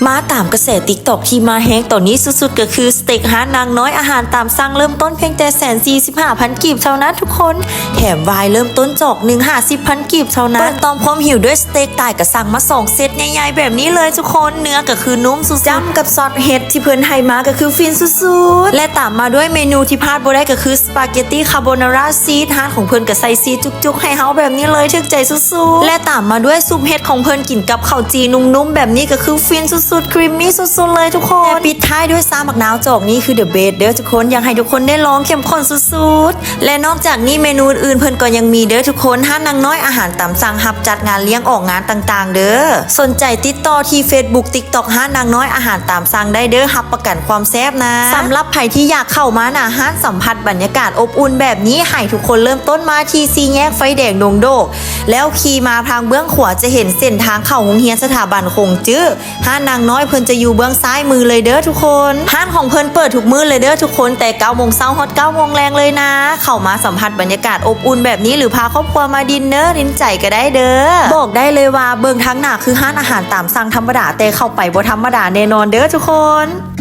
ມາຕາມກະແສ TikTok ທີ່ມາແຮງຕອນນີ້ສຸດໆ ກໍຄືສະເຕັກຮ້ານນາງນ້ອຍ ອາຫານຕາມສັ່ງເລີ່ມຕົ້ນພຽງແຕ່ ໜຶ່ງແສນສີ່ສິບຫ້າພັນ ກີບເທົ່ານັ້ນທຸກຄົນ ແຖມໄວນ໌ເລີ່ມຕົ້ນຈອກໜຶ່ງ ຫາສິບພັນ ກີບເທົ່ານັ້ນ ເປີດຕອມຄວາມຫິວດ້ວຍສະເຕັກ ຕາຍກະສັ່ງມາສອງເຊັດໃຫຍ່ໆ ແບບນີ້ເລີຍທຸກຄົນ ເນື້ອກໍຄືນຸ້ມສຸດໆ ຈ້ຳກັບຊອດເຫັດທີ່ເພິ່ນໃຫ້ມາກໍຄືຟິນສຸດໆ ແລະຕາມມາດ້ວຍເມນູທີ່ພາດບໍ່ໄດ້ກໍຄືສະປາເກັດຕີຄາໂບນາຣາຊີສ ຮ້ານຂອງເພິ່ນກໍໃສ່ຊີສຈຸກໆ ໃຫ້ເຮົາແບບນີ້ເລີຍ ຖືກໃຈສຸດໆ ແລະຕາມມາດ້ວຍຊຸບເຫັດຂອງເພິ່ນ ກິນກັບເຂົ້າຈີ່ນຸ້ມໆ ແບບນີ້ກໍຄືຟິນສຸດໆ ຄຣີມມີສຸດໆ ເລີຍທຸກຄົນ ແລະປິດທ້າຍດ້ວຍຊາໝາກນາວຈອກນີ້ຄື the best ເດີທຸກຄົນ ຢາກໃຫ້ທຸກຄົນໄດ້ລອງ ເຂັ້ມຂຸ້ນສຸດໆ ແລະນອກຈາກນີ້ເມນູອື່ນໆ ເພິ່ນກໍຍັງມີເດີທຸກຄົນ ຮ້ານນາງນ້ອຍອາຫານຕາມສັ່ງ ຮັບຈັດງານລ້ຽງອອກງານຕ່າງໆ ເດີ ສົນໃຈຕິດຕໍ່ທີ່ Facebook TikTok ຮ້ານນາງນ້ອຍອາຫານຕາມສັ່ງໄດ້ເດີ ຮັບປະກັນຄວາມແຊບນະ ສຳລັບໃຜທີ່ຢາກເຂົ້າມາໜ້າຮ້ານ ສຳຜັດບັນຍາກາດອົບອຸ່ນແບບນີ້ ໃຫ້ທຸກຄົນເລີ່ມຕົ້ນມາທີ່ສີ່ແຍກໄຟແດງດົງໂດກ ແລ້ວຂີ່ມາທາງເບື້ອງຂວາຈະເຫັນເສັ້ນທາງເຂົ້າໂຮງຮຽນສະຖາບັນຂົງຈື້ ຮ້ານນາງນ້ອຍເພິ່ນຈະຢູ່ເບື້ອງຊ້າຍມືເລີຍເດີທຸກຄົນ ຮ້ານຂອງເພິ່ນເປີດທຸກມື້ເລີຍເດີທຸກຄົນ ແຕ່ເກົ້າໂມງເຊົ້າຮອດເກົ້າໂມງແລງເລີຍນະ ເຂົ້າມາສຳຜັດບັນຍາກາດອົບອຸ່ນແບບນີ້ ຫຼືພາຄອບຄົວມາດິນເນີ ດິນໃຈກໍໄດ້ເດີ ບອກໄດ້ເລີຍວ່າເບິ່ງທາງໜ້າຄືຮ້ານອາຫານຕາມສັ່ງທຳມະດາ ແຕ່ເຂົ້າໄປບໍ່ທຳມະດາແນ່ນອນເດີທຸກຄົນ.